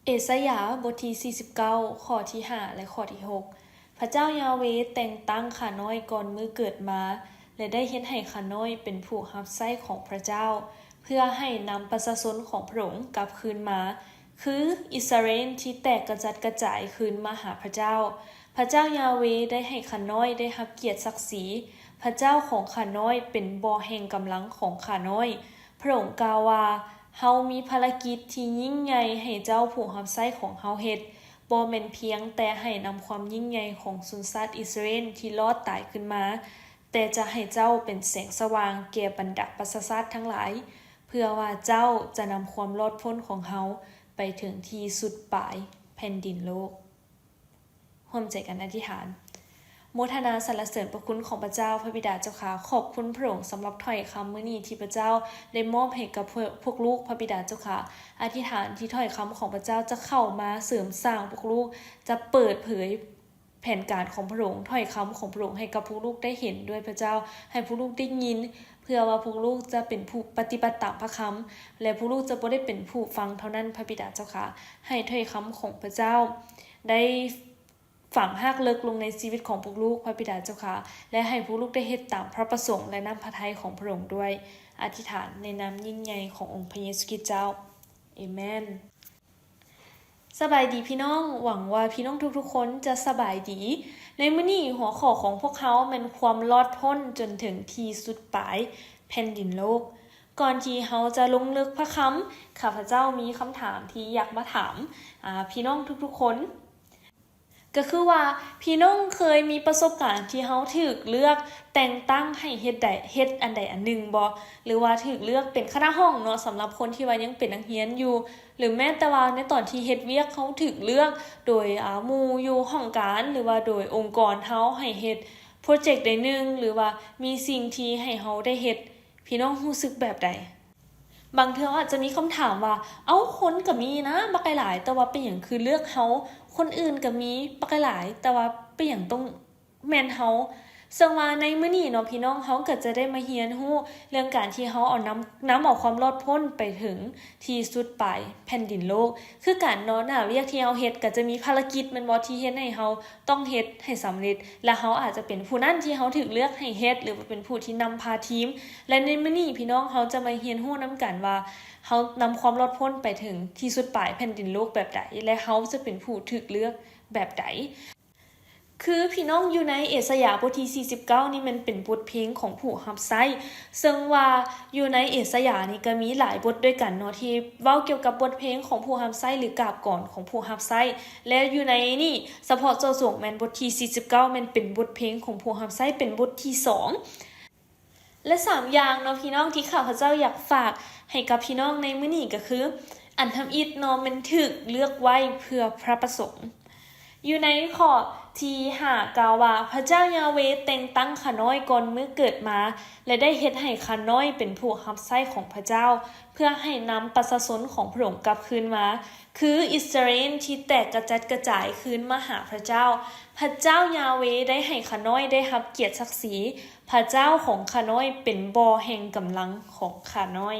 ເອສາຍາ ບົດທີສີ່ສິບເກົ້າ ຂໍ້ທີຫ້າ ແລະ ຂໍ້ທີຫົກ ພະເຈົ້າຢາເວແຕ່ງຕັ້ງຂ້ານ້ອຍກ່ອນມື້ເກີດມາ ແລະ ໄດ້ເຮັດໃຫ້ຂ້ານ້ອຍເປັນຜູ້ຮັບໃຊ້ຂອງພະເຈົ້າ ເພື່ອໃຫ້ນຳປະຊາຊົນຂອງພະອົງກັບຄືນມາ ຄືອິດສະຣາເອນທີ່ແຕກກະຈັດກະຈາຍຄືນມາຫາພະເຈົ້າ. ພະເຈົ້າຢາເວໄດ້ໃຫ້ຂ້ານ້ອຍໄດ້ຮັບກຽດສັກສີ. ພະເຈົ້າຂອງຂ້ານ້ອຍເປັນບໍ່ແຫ່ງກຳລັງຂອງຂ້ານ້ອຍ. ພະອົງກ່າວວ່າ, ເຮົາມີພາລະກິດທີ່ຍິ່ງໃຫຍ່ໃຫ້ເຈົ້າຜູ້ຮັບໃຊ້ຂອງເຮົາເຮັດ, ບໍ່ແມ່ນພຽງແຕ່ໃຫ້ນຳຄວາມຍິ່ງໃຫຍ່ຂອງຊົນຊາດອິດສະຣາເອນທີ່ລອດຕາຍຄືນມາ, ແຕ່ຈະໃຫ້ເຈົ້າເປັນແສງສະຫວ່າງແກ່ບັນດາປະຊາຊາດທັງຫຼາຍ, ເພື່ອວ່າເຈົ້າຈະນຳຄວາມລອດພົ້ນຂອງເຮົາໄປເຖິງທີ່ສຸດປາຍແຜ່ນດິນໂລກ. ຮ່ວມໃຈກັນອະທິຖານ. ໂມທະນາສັນລະເສີນພະຄຸນຂອງພະເຈົ້າ, ພະບິດາເຈົ້າຂ້າ, ຂອບຄຸນພະອົງສຳລັບຖ້ອຍຄຳມື້ນີ້ທີ່ພະເຈົ້າໄດ້ມອບໃຫ້ກັບພວກ ພວກລູກ, ພະບິດາເຈົ້າຂ້າ. ອະທິຖານທີ່ຖ້ອຍຄຳຂອງພະເຈົ້າຈະເຂົ້າມາເສີມສ້າງພວກລູກ, ຈະເປີດເຜີຍແຜນການຂອງພະອົງ, ຖ້ອຍຄຳຂອງພະອົງໃຫ້ກັບພວກລູກໄດ້ເຫັນດ້ວຍພະເຈົ້າ, ໃຫ້ພວກລູກໄດ້ຍິນ, ເພື່ອວ່າພວກລູກຈະເປັນຜູ້ປະຕິບັດຕາມພະຄຳ ແລະ ພວກລູກຈະບໍ່ໄດ້ເປັນຜູ້ຟັງເທົ່ານັ້ນ, ພະບິດາເຈົ້າຂ້າ. ໃຫ້ຖ້ອຍຄຳຂອງພະເຈົ້າໄດ້ ຝັງຮາກເລິກລົງໃນຊີວິດຂອງພວກລູກ, ພະບິດາເຈົ້າຂ້າ, ແລະ ໃຫ້ພວກລູກໄດ້ເຮັດຕາມພະປະສົງ ແລະ ນ້ຳພະໄທຂອງພະອົງດ້ວຍ. ອະທິຖານໃນນາມຍິ່ງໃຫຍ່ຂອງອົງພະເຢຊູຄຣິດເຈົ້າ. ເອເມນ. ສະບາຍດີພີ່ນ້ອງ, ຫວັງວ່າພີ່ນ້ອງທຸກໆຄົນຈະສະບາຍດີ. ໃນມື້ນີ້ຫົວຂໍ້ຂອງພວກເຮົາແມ່ນຄວາມລອດພົ້ນຈົນເຖິງທີ່ສຸດປາຍແຜ່ນດິນໂລກ. ກ່ອນທີ່ເຮົາຈະລົງເລິກພະຄຳ, ຂ້າພະເຈົ້າມີຄຳຖາມທີ່ຢາກມາຖາມ, ອາ, ພີ່ນ້ອງທຸກໆຄົນ. ກໍຄືວ່າ ພີ່ນ້ອງເຄີຍມີປະສົບການທີ່ເຮົາຖືກເລືອກແຕ່ງຕັ້ງໃຫ້ເຮັດໃດ ເຮັດອັນໃດອັນໜຶ່ງບໍ່? ຫຼືວ່າຖືກເລືອກເປັນຄະນະຫ້ອງເນາະ, ສຳລັບຄົນທີ່ວ່າຍັງເປັນນັກຮຽນຢູ່, ຫຼືແມ້ແຕ່ວ່າໃນຕອນທີ່ເຮັດວຽກ ເຮົາຖືກເລືອກໂດຍ ອາ ໝູ່ຢູ່ຫ້ອງການ ຫຼືວ່າໂດຍອົງກອນເຮົາໃຫ້ເຮັດໂປຣເຈັກໃດໜຶ່ງ ຫຼືວ່າມີສິ່ງທີ່ໃຫ້ເຮົາໄດ້ເຮັດ. ພີ່ນ້ອງຮູ້ສຶກແບບໃດ? ບາງເທື່ອອາດຈະມີຄຳຖາມວ່າ, ເອົ້າ, ຄົນກໍມີນະບັກຫຼາຍໆ, ແຕ່ວ່າເປັນຫຍັງຄືເລືອກເຮົາ? ຄົນອື່ນກໍມີບັກຫຼາຍໆ, ແຕ່ວ່າເປັນຫຍັງຕ້ອງແມ່ນເຮົາ? ເຊິ່ງວ່າໃນມື້ນີ້ເນາະ ພີ່ນ້ອງ, ເຮົາກໍຈະໄດ້ມາຮຽນຮູ້ເລື່ອງການທີ່ເຮົາເອົານຳ, ນຳເອົາຄວາມລອດພົ້ນໄປເຖິງທີ່ສຸດປາຍແຜ່ນດິນໂລກ. ຄືກັນເນາະ, ໜ້າວຽກທີ່ເຮົາເຮັດກໍຈະມີພາລະກິດແມ່ນບໍ່ ທີ່ເຮັດໃຫ້ເຮົາ ຕ້ອງເຮັດໃຫ້ສຳເລັດ ແລະ ເຮົາອາດຈະເປັນຜູ້ນັ້ນທີ່ເຮົາຖືກເລືອກໃຫ້ເຮັດ ຫຼືວ່າເປັນຜູ້ທີ່ນຳພາທີມ. ແລະ ໃນມື້ນີ້ພີ່ນ້ອງ ເຮົາຈະມາຮຽນຮູ້ນຳກັນວ່າ ເຮົານຳຄວາມລອດພົ້ນໄປເຖິງທີ່ສຸດປາຍແຜ່ນດິນໂລກແບບໃດ ແລະ ເຮົາຈະເປັນຜູ້ຖືກເລືອກແບບໃດ. ຄືພີ່ນ້ອງ ຢູ່ໃນເອສາຍາບົດທີສີ່ສິບເກົ້ານີ້ແມ່ນເປັນບົດເພງຂອງຜູ້ຮັບໃຊ້, ເຊິ່ງວ່າຢູ່ໃນເອສາຍານີ້ກໍມີຫຼາຍບົດດ້ວຍກັນເນາະ ທີ່ເວົ້າກ່ຽວກັບບົດເພງຂອງຜູ້ຮັບໃຊ້ ຫຼື ກາບກອນຂອງຜູ້ຮັບໃຊ້. ແລະ ຢູ່ໃນນີ້ສະເພາະເຈາະຈົງແມ່ນບົດທີສີ່ສິບເກົ້າ ແມ່ນເປັນບົດເພງຂອງຜູ້ຮັບໃຊ້ ເປັນບົດທີສອງ ແລະ ສາມຢ່າງເນາະ ພີ່ນ້ອງ ທີ່ຂ້າພະເຈົ້າຢາກຝາກໃຫ້ກັບພີ່ນ້ອງໃນມື້ນີ້ກໍຄື ອັນທຳອິດເນາະ ແມ່ນຖືກເລືອກໄວ້ເພື່ອພະປະສົງ. ຢູ່ໃນຂໍ້ທີຫ້າກ່າວວ່າ, ພະເຈົ້າຢາເວແຕ່ງຕັ້ງຂ້ານ້ອຍກ່ອນມື້ເກີດມາ ແລະ ໄດ້ເຮັດໃຫ້ຂ້ານ້ອຍເປັນຜູ້ຮັບໃຊ້ຂອງພະເຈົ້າ ເພື່ອໃຫ້ນຳປະຊາຊົນຂອງພະອົງກັບຄືນມາ ຄືອິດສະຣາເອນທີ່ແຕກກະຈັດກະຈາຍຄືນມາຫາພະເຈົ້າ. ພະເຈົ້າຢາເວໄດ້ໃຫ້ຂ້ານ້ອຍໄດ້ຮັບກຽດສັກສີ. ພະເຈົ້າຂອງຂ້ານ້ອຍເປັນບໍ່ແຫ່ງກຳລັງຂອງຂ້ານ້ອຍ.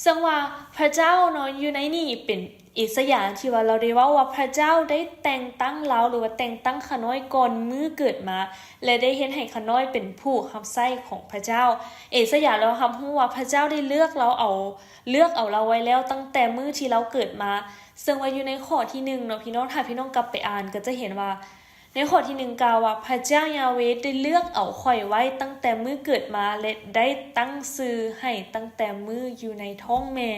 ເຊິ່ງວ່າພະເຈົ້າເນາະ ຢູ່ໃນນີ້ເປັນເອສາຍາທີ່ວ່າລາວໄດ້ເວົ້າວ່າ ພະເຈົ້າໄດ້ແຕ່ງຕັ້ງລາວ ຫຼືວ່າແຕ່ງຕັ້ງຂ້ານ້ອຍກ່ອນມື້ເກີດມາ ແລະ ໄດ້ເຮັດໃຫ້ຂ້ານ້ອຍເປັນຜູ້ຮັບໃຊ້ຂອງພະເຈົ້າ. ເອສາຍາລາວຮັບຮູ້ວ່າພະເຈົ້າໄດ້ເລືອກລາວເອົາ ເລືອກເອົາລາວໄວ້ແລ້ວຕັ້ງແຕ່ມື້ທີ່ລາວເກີດມາ. ເຊິ່ງວ່າຢູ່ໃນຂໍ້ທີໜຶ່ງເນາະ ພີ່ນ້ອງ, ຖ້າພີ່ນ້ອງກັບໄປອ່ານກໍຈະເຫັນວ່າ ໃນຂໍ້ທີໜຶ່ງກ່າວວ່າ, ພະເຈົ້າຢາເວໄດ້ເລືອກເອົາຂ້ອຍໄວ້ຕັ້ງແຕ່ມື້ເກີດມາ ແລະ ໄດ້ຕັ້ງຊື່ໃຫ້ຕັ້ງແຕ່ມື້ຢູ່ໃນທ້ອງແມ່.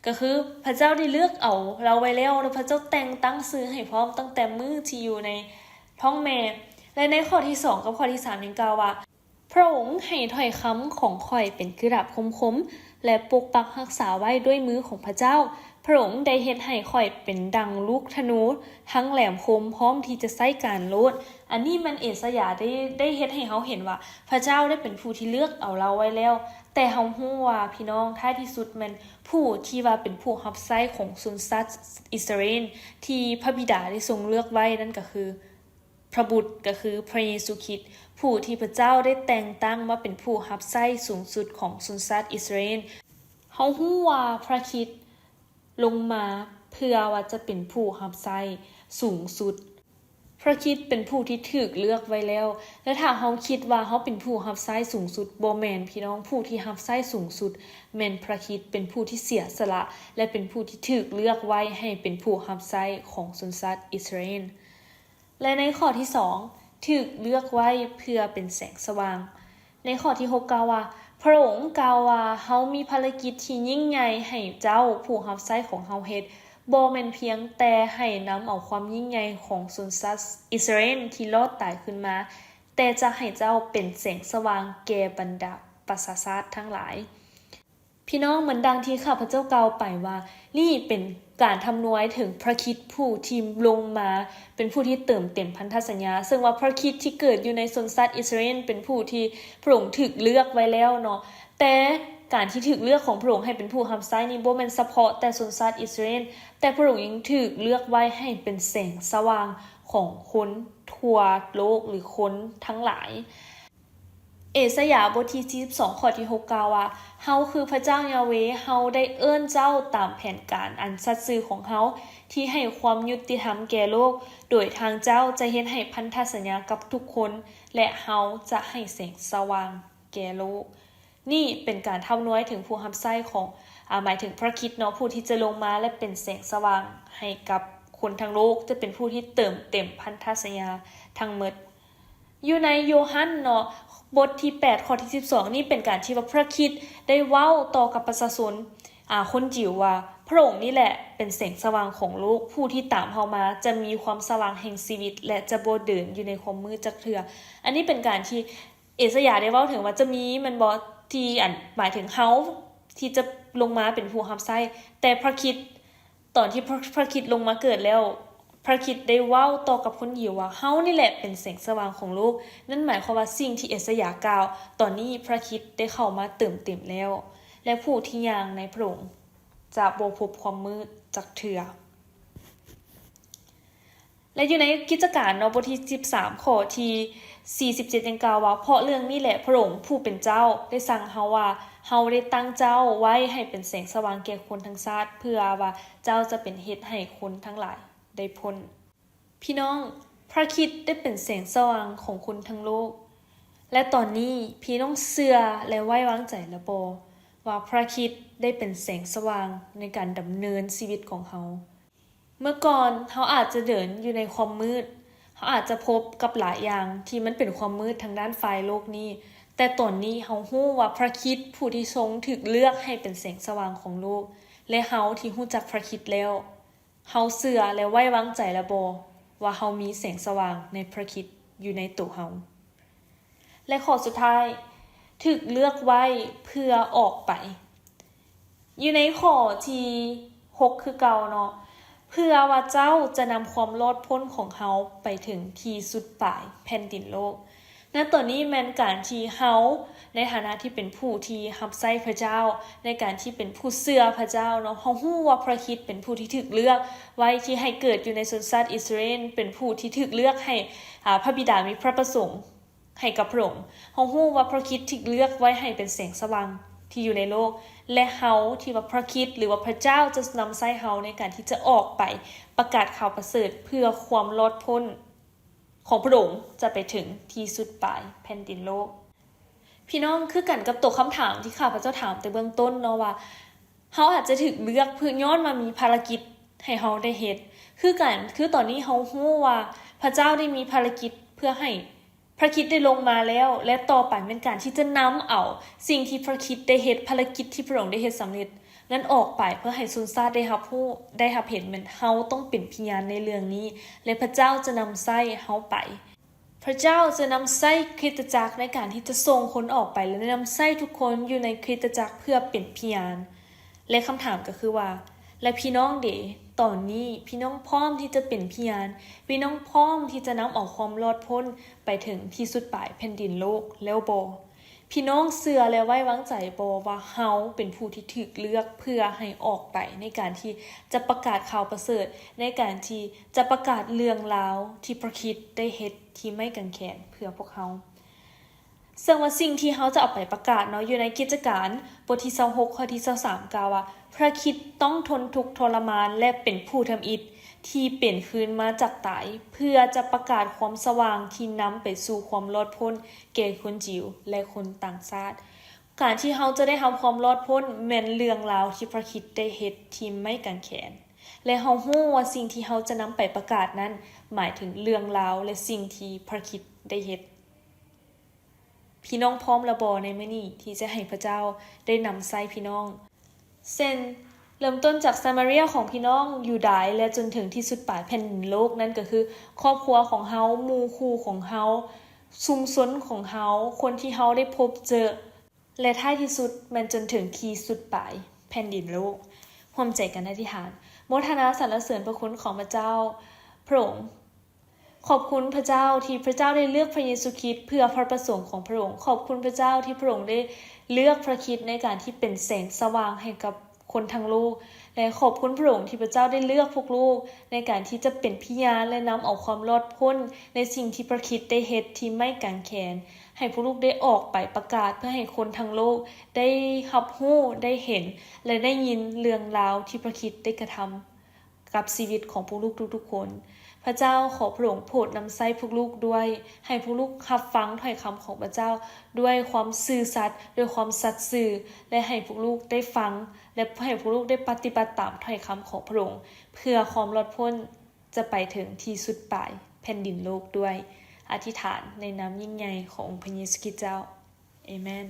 ກໍຄືພະເຈົ້າໄດ້ເລືອກເອົາລາວໄວ້ແລ້ວ ແລະ ພະເຈົ້າແຕ່ງຕັ້ງຊື່ໃຫ້ພ້ອມຕັ້ງແຕ່ມື້ທີ່ຢູ່ໃນທ້ອງແມ່. ແລະ ໃນຂໍ້ທີສອງກັບຂໍ້ທີສາມຍັງກ່າວວ່າ, ພະອົງໃຫ້ຖ້ອຍຄຳຂອງຂ້ອຍເປັນຄືດາບຄົມໆ ແລະ ປົກປັກຮັກສາໄວ້ດ້ວຍມືຂອງພະເຈົ້າ. ພະອົງໄດ້ເຮັດໃຫ້ຂ້ອຍເປັນດັ່ງລູກທະນູ ທັງແຫຼມຄົມ ພ້ອມທີ່ຈະໃຊ້ການໂລດ. ອັນນີ້ແມ່ນເອສາຍາໄດ້ ໄດ້ເຮັດໃຫ້ເຮົາເຫັນວ່າ ພະເຈົ້າໄດ້ເປັນຜູ້ທີ່ເລືອກເອົາລາວໄວ້ແລ້ວ. ແຕ່ເຮົາຮູ້ວ່າ ພີ່ນ້ອງ, ທ້າຍທີ່ສຸດແມ່ນຜູ້ທີ່ວ່າເປັນຜູ້ຮັບໃຊ້ຂອງຊົນຊາດອິດສະຣາເອນ ທີ່ພະບິດາໄດ້ຊົງເລືອກໄວ້ນັ້ນກໍຄື ພະບຸດ ກໍຄືພະເຢຊູຄຣິດ ຜູ້ທີ່ພະເຈົ້າໄດ້ແຕ່ງຕັ້ງມາເປັນຜູ້ຮັບໃຊ້ສູງສຸດຂອງຊົນຊາດອິດສະຣາເອນ. ເຮົາຮູ້ວ່າພະຄຣິດ ລົງມາເພື່ອວ່າຈະເປັນຜູ້ຮັບໃຊ້ສູງສຸດ. ພຣະຄຣິດເປັນຜູ້ທີ່ຖືກເລືອກໄວ້ແລ້ວ ແລະ ຖ້າເຮົາຄິດວ່າເຮົາເປັນຜູ້ຮັບໃຊ້ສູງສຸດ, ບໍ່ແມ່ນ, ພີ່ນ້ອງ, ຜູ້ທີ່ຮັບໃຊ້ສູງສຸດແມ່ນພຣະຄຣິດ, ເປັນຜູ້ທີ່ເສຍສະຫຼະ ແລະ ເປັນຜູ້ທີ່ຖືກເລືອກໄວ້ໃຫ້ເປັນຜູ້ຮັບໃຊ້ຂອງຊົນຊາດອິດສະຣາເອນ. ແລະ ໃນຂໍ້ທີສອງ ຖືກເລືອກໄວ້ເພື່ອເປັນແສງສະຫວ່າງ. ໃນຂໍ້ທີຫົກກ່າວວ່າ, ພຣະອົງກ່າວວ່າ, ເຮົາມີພາລະກິດທີ່ຍິ່ງໃຫຍ່ໃຫ້ເຈົ້າ, ຜູ້ຮັບໃຊ້ຂອງເຮົາເຮັດ, ບໍ່ແມ່ນພຽງແຕ່ໃຫ້ນຳເອົາຄວາມຍິ່ງໃຫຍ່ຂອງຊົນຊາດອິດສະຣາເອນທີ່ລອດຕາຍຄືນມາ, ແຕ່ຈະໃຫ້ເຈົ້າເປັນແສງສະຫວ່າງແກ່ບັນດາປະຊາຊາດທັງຫຼາຍ. ພີ່ນ້ອງ, ເໝືອນດັ່ງທີ່ຂ້າພະເຈົ້າກ່າວໄປວ່າ, ນີ້ເປັນການທຳນວຍເຖິງພຣະຄຣິດຜູ້ທີ່ລົງມາເປັນຜູ້ທີ່ເຕີມເຕັມພັນທະສັນຍາ, ເຊິ່ງວ່າພຣະຄຣິດທີ່ເກີດຢູ່ໃນຊົນຊາດອິດສະຣາເອນເປັນຜູ້ທີ່ພຣະອົງຖືກເລືອກໄວ້ແລ້ວເນາະ. ແຕ່ການທີ່ຖືກເລືອກຂອງພຣະອົງໃຫ້ເປັນຜູ້ຮັບໃຊ້ນີ້ ບໍ່ແມ່ນສະເພາະແຕ່ຊົນຊາດອິດສະຣາເອນ, ແຕ່ພຣະອົງຍັງຖືກເລືອກໄວ້ໃຫ້ເປັນແສງສະຫວ່າງຂອງຄົນທົ່ວໂລກ ຫຼື ຄົນທັງຫຼາຍ. ເອສາຍາບົດທີສີ່ສິບສອງ ຂໍ້ທີຫົກກ່າວວ່າ, ເຮົາຄືພຣະເຈົ້າຢາເວ, ເຮົາໄດ້ເອີ້ນເຈົ້າຕາມແຜນການອັນສັດຊື່ຂອງເຮົາ, ທີ່ໃຫ້ຄວາມຍຸຕິທຳແກ່ໂລກ, ໂດຍທາງເຈົ້າຈະເຮັດໃຫ້ພັນທະສັນຍາກັບທຸກຄົນ, ແລະ ເຮົາຈະໃຫ້ແສງສະຫວ່າງແກ່ໂລກ. ນີ້ເປັນການທຳນວຍເຖິງຜູ້ຮັບໃຊ້ຂອງ, ອາ, ໝາຍເຖິງພຣະຄຣິດເນາະ, ຜູ້ທີ່ຈະລົງມາ ແລະ ເປັນແສງສະຫວ່າງໃຫ້ກັບຄົນທັງໂລກ, ຈະເປັນຜູ້ທີ່ເຕີມເຕັມພັນທະສັນຍາທັງໝົດ. ຢູ່ໃນໂຍຮັນເນາະ ບົດທີແປດ ຂໍ້ທີສິບສອງ ນີ້ເປັນການທີ່ວ່າພຣະຄຣິດໄດ້ເວົ້າຕໍ່ກັບປະຊາຊົນ, ອາ, ຄົນຢິວວ່າ, ພຣະອົງນີ້ແຫຼະເປັນແສງສະຫວ່າງຂອງໂລກ, ຜູ້ທີ່ຕາມເຮົາມາຈະມີຄວາມສະຫວ່າງແຫ່ງຊີວິດ ແລະ ຈະບໍ່ເດີນຢູ່ໃນຄວາມມືດຈັກເທື່ອ. ອັນນີ້ເປັນການທີ່ເອສາຍາໄດ້ເວົ້າເຖິງວ່າຈະມີ, ແມ່ນບໍ່, ທີ່, ອັນ, ໝາຍເຖິງເຮົາທີ່ຈະລົງມາເປັນຜູ້ຮັບໃຊ້, ແຕ່ພຣະຄຣິດ ຕອນທີ່ພຣະ, ພຣະຄຣິດລົງມາເກີດແລ້ວ, ພຣະຄຣິດໄດ້ເວົ້າຕໍ່ກັບຄົນຢິວວ່າ, ເຮົານີ້ແຫຼະເປັນແສງສະຫວ່າງຂອງໂລກ. ນັ້ນໝາຍຄວາມວ່າສິ່ງທີ່ເອສາຍາກ່າວ, ຕອນນີ້ພຣະຄຣິດໄດ້ເຂົ້າມາເຕີມເຕັມແລ້ວ, ແລະ ຜູ້ທີ່ຍ່າງໃນພຣະອົງຈະບໍ່ພົບຄວາມມືດຈັກເທື່ອ. ແລະ ຢູ່ໃນກິດຈະການເນາະ ບົດທີສິບສາມ ຂໍ້ທີສີ່ສິບເຈັດ ຍັງກ່າວວ່າ, ເພາະເລື່ອງນີ້ແຫຼະ ພຣະອົງຜູ້ເປັນເຈົ້າໄດ້ສັ່ງເຮົາວ່າ, ເຮົາໄດ້ຕັ້ງເຈົ້າໄວ້ໃຫ້ເປັນແສງສະຫວ່າງແກ່ຄົນທັງຊາດ, ເພື່ອວ່າເຈົ້າຈະເປັນເຮັດໃຫ້ຄົນທັງຫຼາຍໄດ້ພົ້ນ. ພີ່ນ້ອງ, ພຣະຄຣິດໄດ້ເປັນແສງສະຫວ່າງຂອງຄົນທັງໂລກ. ແລະ ຕອນນີ້ພີ່ນ້ອງເຊື່ອ ແລະ ໄວ້ວາງໃຈແລ້ວບໍ່ ວ່າພຣະຄຣິດໄດ້ເປັນແສງສະຫວ່າງໃນການດຳເນີນຊີວິດຂອງເຮົາ? ເມື່ອກ່ອນເຮົາອາດຈະເດີນຢູ່ໃນຄວາມມືດ, ເຮົາອາດຈະພົບກັບຫຼາຍຢ່າງທີ່ມັນເປັນຄວາມມືດທາງດ້ານຝ່າຍໂລກນີ້, ແຕ່ຕອນນີ້ເຮົາຮູ້ວ່າພຣະຄຣິດຜູ້ທີ່ຊົງຖືກເລືອກໃຫ້ເປັນແສງສະຫວ່າງຂອງໂລກ, ແລະ ເຮົາທີ່ຮູ້ຈັກພຣະຄຣິດແລ້ວ, ເຮົາເຊື່ອ ແລະ ໄວ້ວາງໃຈແລ້ວບໍ່ ວ່າເຮົາມີແສງສະຫວ່າງໃນພຣະຄຣິດຢູ່ໃນໂຕເຮົາ? ແລະ ຂໍ້ສຸດທ້າຍ, ຖືກເລືອກໄວ້ເພື່ອອອກໄປ. ຢູ່ໃນຂໍ້ທີຫົກຄືເກົ່າເນາະ, ເພື່ອວ່າເຈົ້າຈະນຳຄວາມລອດພົ້ນຂອງເຮົາໄປເຖິງທີ່ສຸດປາຍແຜ່ນດິນໂລກ. ນະ ໂຕນີ້ແມ່ນການທີ່ເຮົາ ໃນຖານະທີ່ເປັນຜູ້ທີ່ຮັບໃຊ້ພຣະເຈົ້າ, ໃນການທີ່ເປັນຜູ້ເຊື່ອພຣະເຈົ້າເນາະ, ເຮົາຮູ້ວ່າພຣະຄຣິດເປັນຜູ້ທີ່ຖືກເລືອກໄວ້ທີ່ໃຫ້ເກີດຢູ່ໃນຊົນຊາດອິດສະຣາເອນ, ເປັນຜູ້ທີ່ຖືກເລືອກໃຫ້, ອາ, ພຣະບິດາມີພຣະປະສົງ ໃຫ້ກັບພຣະອົງ. ເຮົາຮູ້ວ່າພຣະຄຣິດຖືກເລືອກໄວ້ໃຫ້ເປັນແສງສະຫວ່າງທີ່ຢູ່ໃນໂລກ ແລະ ເຮົາທີ່ວ່າພຣະຄຣິດ ຫຼື ວ່າພຣະເຈົ້າຈະນຳໃຊ້ເຮົາໃນການທີ່ຈະອອກໄປປະກາດຂ່າວປະເສີດເພື່ອຄວາມລອດພົ້ນຂອງພຣະອົງຈະໄປເຖິງທີ່ສຸດປາຍແຜ່ນດິນໂລກ. ພີ່ນ້ອງ, ຄືກັນກັບໂຕຄຳຖາມທີ່ຂ້າພະເຈົ້າຖາມແຕ່ເບື້ອງຕົ້ນເນາະ ວ່າ ເຮົາອາດຈະຖືກເລືອກເພື່ອ ຍ້ອນວ່າມີພາລະກິດໃຫ້ເຮົາໄດ້ເຮັດ. ຄືກັນ, ຄືຕອນນີ້ເຮົາຮູ້ວ່າພະເຈົ້າໄດ້ມີພາລະກິດເພື່ອໃຫ້ພະຄຣິດໄດ້ລົງມາແລ້ວ ແລະ ຕໍ່ໄປແມ່ນການທີ່ຈະນຳເອົາສິ່ງທີ່ພະຄຣິດໄດ້ເຮັດ, ພາລະກິດທີ່ພະອົງໄດ້ເຮັດສຳເລັດນັ້ນອອກໄປ ເພື່ອໃຫ້ຊົນຊາດໄດ້ຮັບຮູ້, ໄດ້ຮັບເຫັນ, ແມ່ນເຮົາຕ້ອງເປັນພະຍານໃນເລື່ອງນີ້ ແລະ ພະເຈົ້າຈະນຳໃຊ້ເຮົາໄປ. ພະເຈົ້າຈະນຳໃຊ້ຄຣິສຕະຈັກໃນການທີ່ຈະສົ່ງຄົນອອກໄປ ແລະ ນຳໃຊ້ທຸກຄົນຢູ່ໃນຄຣິສຕະຈັກເພື່ອເປັນພະຍານ. ແລະ ຄຳຖາມກໍຄືວ່າ, ແລະ ພີ່ນ້ອງເດ? ຕອນນີ້ພີ່ນ້ອງພ້ອມທີ່ຈະເປັນພະຍານ? ພີ່ນ້ອງພ້ອມທີ່ຈະນຳເອົາຄວາມລອດພົ້ນໄປເຖິງທີ່ສຸດປາຍແຜ່ນດິນໂລກແລ້ວບໍ່? ພີ່ນ້ອງເຊື່ອ ແລະ ໄວ້ວາງໃຈບໍ່ວ່າເຮົາເປັນຜູ້ທີ່ຖືກເລືອກເພື່ອໃຫ້ອອກໄປໃນການທີ່ຈະປະກາດຂ່າວປະເສີດ, ໃນການທີ່ຈະປະກາດເລື່ອງລາວທີ່ພະຄຣິດໄດ້ເຮັດ ທີ່ໄມ້ກາງແຂນເພື່ອພວກເຮົາ. ເຊິ່ງວ່າສິ່ງທີ່ເຮົາຈະເອົາໄປປະກາດເນາະ ຢູ່ໃນກິດຈະການບົດທີຊາວຫົກ ຂໍ້ທີຊາວສາມ ກ່າວວ່າ ພຣະຄຣິດຕ້ອງທົນທຸກທໍລະມານ ແລະ ເປັນຜູ້ທຳອິດທີ່ເປັນຄືນມາຈາກຕາຍ ເພື່ອຈະປະກາດຄວາມສະຫວ່າງທີ່ນຳໄປສູ່ຄວາມລອດພົ້ນແກ່ຄົນຢິວ ແລະ ຄົນຕ່າງຊາດ. ການທີ່ເຮົາຈະໄດ້ຮັບຄວາມລອດພົ້ນ ແມ່ນເລື່ອງລາວທີ່ພຣະຄຣິດໄດ້ເຮັດທີ່ໄມ້ກາງແຂນ ແລະ ເຮົາຮູ້ວ່າສິ່ງທີ່ເຮົາຈະນຳໄປປະກາດນັ້ນ ໝາຍເຖິງເລື່ອງລາວ ແລະ ສິ່ງທີ່ພຣະຄຣິດໄດ້ເຮັດ. ພີ່ນ້ອງພ້ອມແລ້ວບໍ່ໃນມື້ນີ້ທີ່ຈະໃຫ້ພຣະເຈົ້າໄດ້ນຳໃຊ້ພີ່ນ້ອງ? ເຊັ່ນ ເລີ່ມຕົ້ນຈາກສະມາເຣຍຂອງພີ່ນ້ອງຢູດາຍ ແລະ ຈົນເຖິງທີ່ສຸດປາຍແຜ່ນດິນໂລກ, ນັ້ນກໍຄືຄອບຄົວຂອງເຮົາ, ໝູ່ຄູ່ຂອງເຮົາ, ຊຸມຊົນຂອງເຮົາ, ຄົນທີ່ເຮົາໄດ້ພົບເຈີ, ແລະ ທ້າຍທີ່ສຸດແມ່ນຈົນເຖິງທີ່ສຸດປາຍແຜ່ນດິນໂລກ. ຮ່ວມໃຈກັນອະທິຖານ. ໂມທະນາສັນລະເສີນພະຄຸນຂອງພະເຈົ້າ, ພະອົງ ຂອບຄຸນພະເຈົ້າທີ່ພະເຈົ້າໄດ້ເລືອກພະເຢຊູຄຣິດເພື່ອພະປະສົງຂອງພະອົງ. ຂອບຄຸນພະເຈົ້າທີ່ພະອົງໄດ້ເລືອກພະຄຣິດໃນການທີ່ເປັນແສງສະຫວ່າງໃຫ້ກັບຄົນທັງໂລກ ແລະ ຂອບຄຸນພະອົງທີ່ພະເຈົ້າໄດ້ເລືອກພວກລູກໃນການທີ່ຈະເປັນພະຍານ ແລະ ນຳເອົາຄວາມລອດພົ້ນໃນສິ່ງທີ່ພະຄຣິດໄດ້ເຮັດທີ່ໄມ້ກາງແຂນ ໃຫ້ພວກລູກໄດ້ອອກໄປປະກາດ ເພື່ອໃຫ້ຄົນທັງໂລກໄດ້ຮັບຮູ້, ໄດ້ເຫັນ ແລະ ໄດ້ຍິນເລື່ອງລາວທີ່ພະຄຣິດໄດ້ກະທຳ ກັບຊີວິດຂອງພວກລູກທຸກໆຄົນ. ພະເຈົ້າ ຂໍພະອົງໂປດນຳໃຊ້ພວກລູກດ້ວຍ, ໃຫ້ພວກລູກຮັບຟັງຖ້ອຍຄຳຂອງພະເຈົ້າດ້ວຍຄວາມຊື່ສັດ, ດ້ວຍຄວາມສັດຊື່, ແລະ ໃຫ້ພວກລູກໄດ້ຟັງ ແລະ ໃຫ້ພວກລູກໄດ້ປະຕິບັດຕາມຖ້ອຍຄຳຂອງພະອົງ, ເພື່ອຄວາມລອດພົ້ນຈະໄປເຖິງທີ່ສຸດປາຍແຜ່ນດິນໂລກດ້ວຍ. ອະທິຖານໃນນາມຍິ່ງໃຫຍ່ຂອງອົງພະເຢຊູຄຣິດເຈົ້າ. ເອເມນ.